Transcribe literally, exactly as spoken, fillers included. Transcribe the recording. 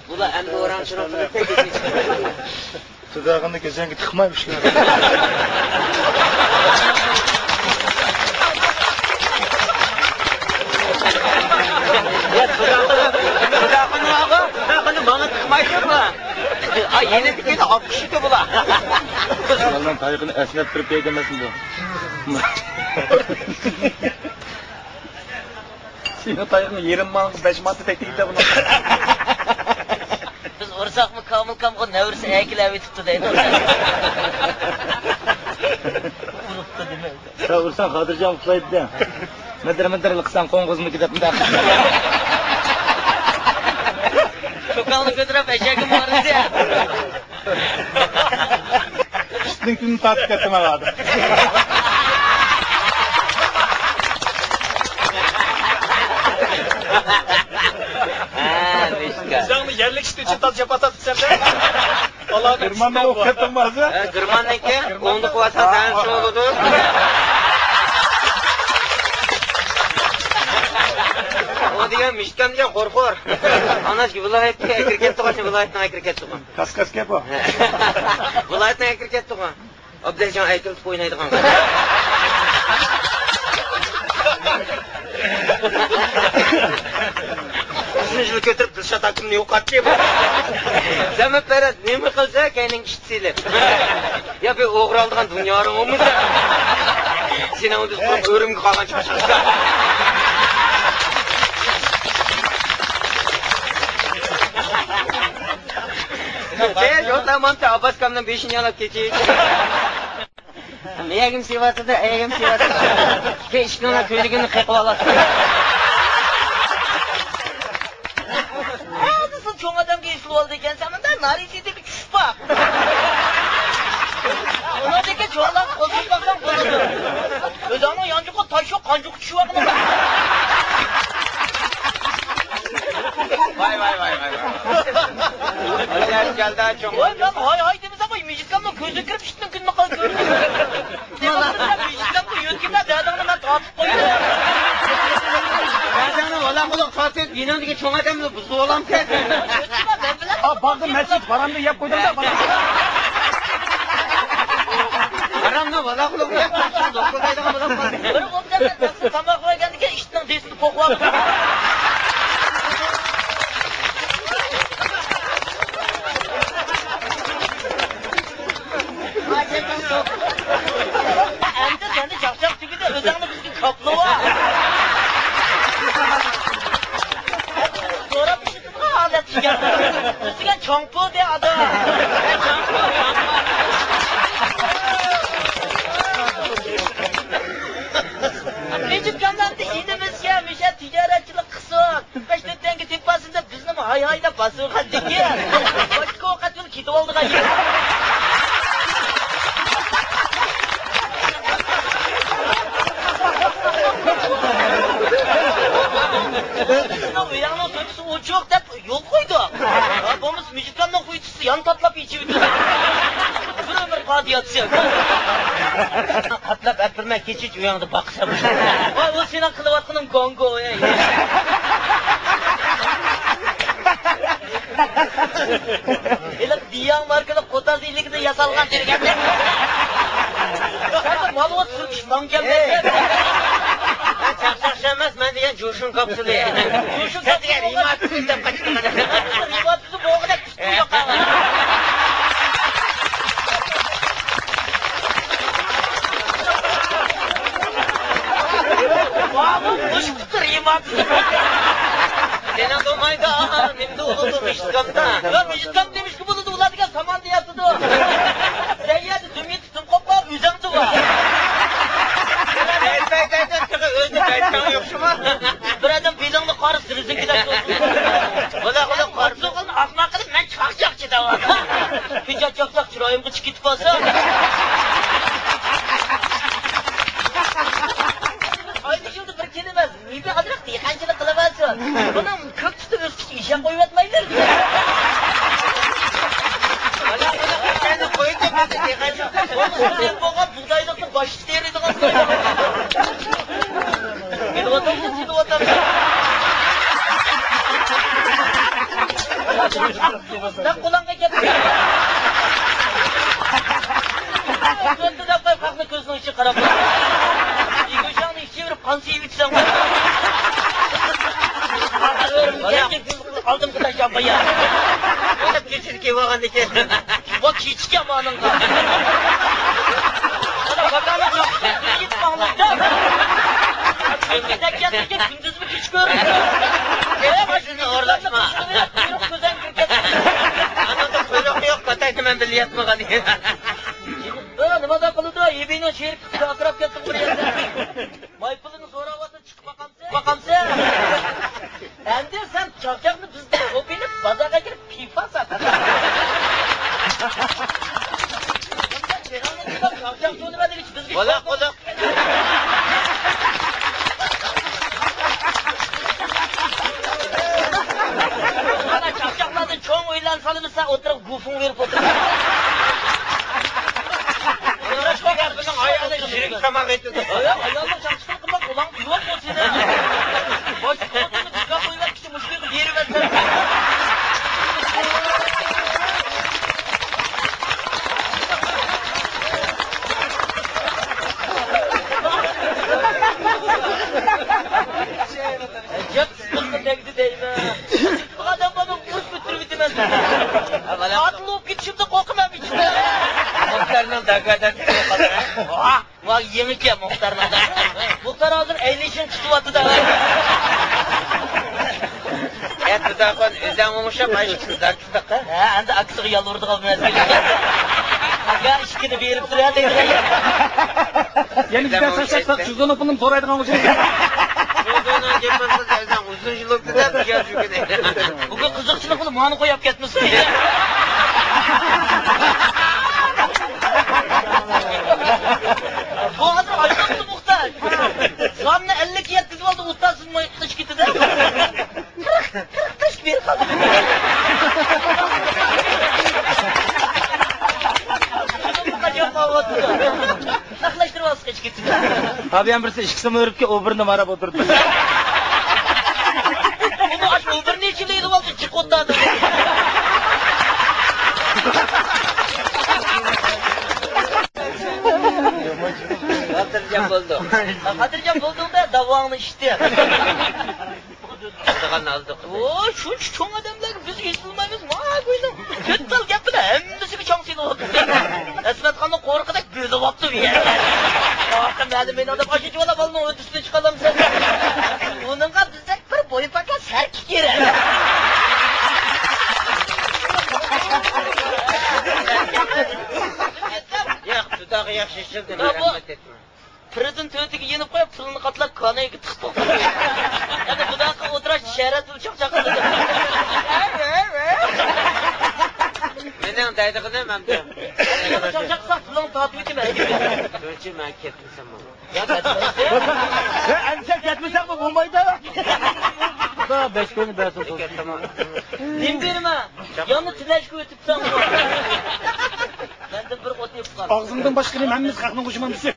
بۇلار ئەمدى ئوران چىراغلىرى تەگكەن. تۇداغىنى كۆزۈڭگە تىقماي مۇشۇلار. يا، تۇداغىنى، تۇداغىنى ماڭا، تۇداغىنى ماڭا تىقماي تۇرما. ئاي، يېنىدىكىنى ئاپقۇشىدۇ بۇلار. مەن تايىقىنى ئەسنەپ تۇرۇپ دەيدىمەسمۇ بۇ؟ سېنىڭ تايىقىڭ يېرىم ماناتقا بەش مانات تەگدى بۇنىڭ. بىز ئۇرساقمۇ كامىلكامغا نەۋرىسى ئەكېلىۋېتىپتۇ دەيدۇ. ئۇرۇپتۇ دېمەيدۇ. سەن ئۇرساڭ خاتىرجەم ئۇخلايدۇ. مىدىر مىدىر قىلساڭ قوڭغۇزمىكى دەپ مۇنداق. چوكاننى كۆتۈرۈپ ئەشەگە مارىسى. ئىتنىڭ كۈنىنى تارتىپ كەتتىم ھەۋادا. ھە، مىشكا. ئۆزۈڭنى يەرلىك ئىت ئۈچۈن تاز جاپا تارتىسەن دە. ئالامەت گېرماننى ئوقۇپ كەتتىڭ بارسا. ھە، گېرماننىڭكى ئوندىن قۇۋۋەت سەن شۇ بولىدۇ. ئۇ دېگەن مىشكام دېگەن قورقۇر. ئاناش ۋىلايەتكە ئەكىرىپ كەتتىغۇ، شۇ ۋىلايەتنىڭ ئەكىرىپ كەتتىغۇ. كاسكاسكە بۇ. ۋىلايەتنىڭ ئەكىرىپ كەتتىغۇ. ئابدەلجان ئەيكىل تۇتۇپ ئوينايدىغان. ئۈچىنچى يىل كۆتۈرۈپ دىلشات ھاكىمنى يوقاتتى. زەمەت پەرەز نېمە قىلسا كەينىڭ ئىشتى سېلىپ. يا بىر ئوغرى ئالىدىغان دۇنيارىڭ بولمىسا. سېنىڭ ئۆزۈڭ ئۆرۈمگە قالغان چاشقىسا. ئەي، يوتا مانتا ئابباسكامنىڭ بېشىنى يالاپ كېتىش. ئەيەگىم سېۋەتىدە، ئەيەگىم سېۋەتىدە. كەي ئىشىكنىڭ كۆيلۈكىنى قېقىپ ئالاتتى. ھە، سىز چوڭ ئادەمگە ئېسىلىۋالدى ئىكەنسىز، مۇندا نارىسىدىكى چۈش بار. ئۇنىڭدىكى چوڭلار قول سوزماساڭ بولىدۇ. ئۆزۈڭنىڭ يانچۇقى تاش يوق، قانچۇقى چۈشۈپ ئاقىدۇ. ۋاي، ۋاي، ۋاي، ۋاي، ۋاي. ئاجايىپ گەلدە چوڭ. ۋاي، مەن ھاي، ھاي دېمىسەم، ۋاي، مىجىتكامنىڭ كۆزىگە كىرىپ، ئىتنىڭ كۈنىنى قىلىپ كۆردۈم. دېمىسەم، مىجىتكامغا يۆتكىمە، دەدىڭنى مەن تارتىپ قويدۇم. دەدىڭنى ۋالا قۇلۇق تارتىپ، يېنىڭدىكى چوڭ ئادەمنى بۇزۇۋالامسەن. يۆتكىمە، مەن بىلەن. ئا، باغدا مەسچىت، ھارامدا يەپ قويدۇم-دە، بالا. ھارامدا ۋالا قۇلۇق يەپ، دوقۇلدايدىغان بولۇپ قالدى. بىر ئوبدان تاماق يېگەندىكىن ئىتنىڭ دېسىنى قوقۇۋاپتۇ. ئەمدى سەندە چاقچاق تۈگىدى، ئۆزۈڭنى بىزگە كاپلىۋال. سوراپ ئىشلىتىدىغان ھالەت ئىكەن. بىزگە چوڭ پۇل دە ئادا. نېجىپ كاملانتى ئىنىمىزگە مۇشۇ تىجارەتچىلىك قىلسۇن. بەش تۆت تەڭگە تېپىپ بارسۇن دەپ بىزنىمۇ ھاي-ھايلاپ باسىۋالغاندىكىن باشقا ئوقەت يول كېتىۋالىدىغان يەر. بىزنىڭ ئۆيەڭنىڭ سوتىسى ئوچۇق دەپ يول قويدۇق. ھە، بولمىسا مىجىتكامنىڭ قۇيتۇسى يان تاتلاپ ئېچىۋېتىدۇ. بىر ئۆمۈر قادىياتسەن. قاتلاپ ئەپىرمەن، كېچىچە ئۆيۈڭدە باقىسەن. ۋاي، ئۇ سېنىڭ قىلىۋاتقىنىڭ گوڭگو، ئەي. ھېلىقى دىياڭ ماركىلىق قوتاز ئىلىكىدىن ياسالغان تېرىگەندە. سەن مالۋا سۈرتۈش ماڭگەن. مەن چاقچاقچى ئەمەس، مەن دېگەن جۇشۇن كاپسۇلى. جۇشۇن كاپسۇلى دېگەن رېماتىزم دەپ قاچىلىغان. رېماتىزم بولغۇدەك. مۇشۇ رېماتىزم. سېنىڭ بولمايدۇ، مېنىڭ بولىدۇ، مىشىتكامدا. يا، مىشىتكام دېمىشكە بولىدۇ، ئۇلار دېگەن سامان دېيەتىدۇ. سەن يەردە دۈم يېتىپ دۈم قوپقان ئۆزەڭدە بار. ئۆزىنى بەيتەڭ يوقشىما. بىر ئادەم بېلىڭنى قارىسا، رېزىنكىدەك تۇرسۇن. بولا، بولا، قارىسۇن. ئاقماق قىلىپ، مەن چاقچاق چىداۋاتىمەن. پېچەت چاقچاق چىرايىمغا چىقىپ قالسا. ئايدا يىلدا بىر كېلىمىز، مېۋە ئازراق دېھقانچىلىق قىلىۋالسۇن. بۇنىڭ كۆك تۇتۇپ ئۆسكۈچە ئىشەن قويۇۋاتمايدۇ. ئانا، ئانا، ئۆسكەننى قويۇپ كەتمەسە دېھقانچىلىق. بولغان بۇغدايلىقنى باش تېرىيدىغان. كېلىۋاتامسەن، كېلىۋاتامسەن. نەق قولۇڭغا كەتتى. كۆتۈ دەپ قوي، خەقنىڭ كۆزىنىڭ ئىچىگە قاراپ. يېگۈشەڭنى ئىچىۋېرىپ، قان سېۋىۋېتىسەن. ئالدىمغا تاشلاپ قويا. كېچىدە كېلىۋالغاندىكىن. ۋا كېچىككەن مانىڭغا. ئانا ۋاكالەت ياخشى، يېتىپ ماڭلايدۇ. كۈندۈزمۇ كېچە كۆرۈنىدۇ. ئۆزۈڭنى ئورلاشما. قۇيرۇق كۆزۈڭ كىرىپ كەتتى. ئانىڭدا قۇيرۇق يوق، پاتايتىمەن بىللە ياتمىغان. ئۆ، نېمانداق قىلىدۇ؟ ھېبىينىڭ شېرىكى قىزى ئاكىراپ كەتتىڭ بىر يەردە. ماي پۇلىنى سوراۋاتىدۇ. باقامسەن؟ ئەمدى سەن چاقچاقنى بىزدىن قوپۇپ ئېلىپ، بازارغا كىرىپ پىپا سات. چاقچاق سودىمەن دېگۈچە بىزگە بولا، بولا. مانا چاقچاقلاردىن چوڭ ئۆيلەرنى سالىمىز، سەن ئوتتۇرىغا گۇفۇڭ بېرىپ ئولتۇر. بىزنىڭ ئايالى شېرىك تاماق ئېتىدۇ. ئايالنىڭ چاقچىقىنى قىلماق، قۇلاڭ قۇيۇۋەت بولسىنى. باشقا قويۇۋەت. مۇشۇنى بېرىۋەتسەم. ئەجەب ئىسسىققا تەگدى دەيمەن. ئادەم بارمۇ ئۇرۇپ ئۆلتۈرۈۋېتىمەن. قاتىل بولۇپ كېتىشىمدىن قورقىمەن ئىچىدە. مۇختەرنىڭ داگادەك. ۋاي، يېڭىكەن مۇختەرنىڭ. مۇختەر ھازىر ئەينى ئىشىنى تۇتۇۋاتىدۇ. ئەتىداخۇن ئۆزەڭ ئوڭشاپ، ئايشىقسىز داكىستىقى. ھە، ئەمدى ئاكىسىغا يالۋۇرىدىغان مەزگىل. يا ئىككىنى بېرىپ تۇر، يا دەيدىغان. يەنە بىزدە ساقساق، ساق، چۇزۇنۇپنىم سورايدىغان ئوخشايدۇ. چۇزۇنۇپ گەپ قىلسا، ئۆزەڭ ئۇزۇن يىللىق دەپ، يا شۇ كۈنى. بۈگۈن قىزىقچىلىق بولۇپ، مانى قويۇپ كەتمىسۇن. بۇ ھازىر ئايلاندى مۇختەر. ساننى ئەللىككە يەتكۈزۈپ ئالدى، ئۇتاسىز ماي قىلىش كېتىدۇ. قىرىق، قىرىق بەش بېرىپ قالدى. ناخلاشتۇرۇۋالسا قېچىپ كېتىدۇ. ھابىيان بىرسى ئىككىسىمۇ ئۆرۈپكە، ئۇ بىرنى ماراپ ئولتۇردى. ئۇنى ئاش ئۇ بىرنى ئىچىدە يېلىۋالدى، چىقىۋاتتى. خاتىرجەم بولدۇق. خاتىرجەم بولدۇڭ-دە، داۋاڭنى ئىچتى. ئۇ شۇنچە چوڭ ئادەملەرگە بىز ھېسىلمايمىز، ما گۇينىڭ تۆت تال گەپىدە ھەممىسىگە چاڭ سېلىۋاتىدۇ. ئەسمەتخاننىڭ قورۇقىدەك بۆلۈۋاپتۇ بۇ يەرگە. ئارقا مەلىمىنى ئادەم ئاشۇنچە بالا بالىنىڭ ھۆددىسىنى چىقالامسەن؟ ئۇنىڭغا بىزدەك بىر بويپاكا سەركىك كېرەك. ياق، جۇداغا ياخشى ئىشلىدىڭ، رەھمەت ئېيتىمەن. پىردىن تۆتىگە يېنىپ قويۇپ، پۇلىنى قاتلاپ، كانايغا تىقىپ قويۇپتۇ. يەنە بۇنداق ئولتۇراش شەرەت پۇل چاقچاق قىلىدۇ. مېنىڭ دەيدىغىنىم ئەمدى. چاقچاق قىلساق، پۇلۇڭنى تارتىۋېتىمەن. شۇنچە مەن كەتمىسەم بولىدۇ. يا، كەتمەيسەن. ئەمسە كەتمىسەڭمۇ بولمايدۇ. خۇدا بەش كۈن بەرسۇن. نېمە بېرىمەن؟ يانى تىلەشكە ئۆتۈپسەن. مەندىن بىر ئوت يېپىپ قال. ئاغزىڭدىن باشقىنى ھەممىسى خەقنىڭ قوشماندىسى.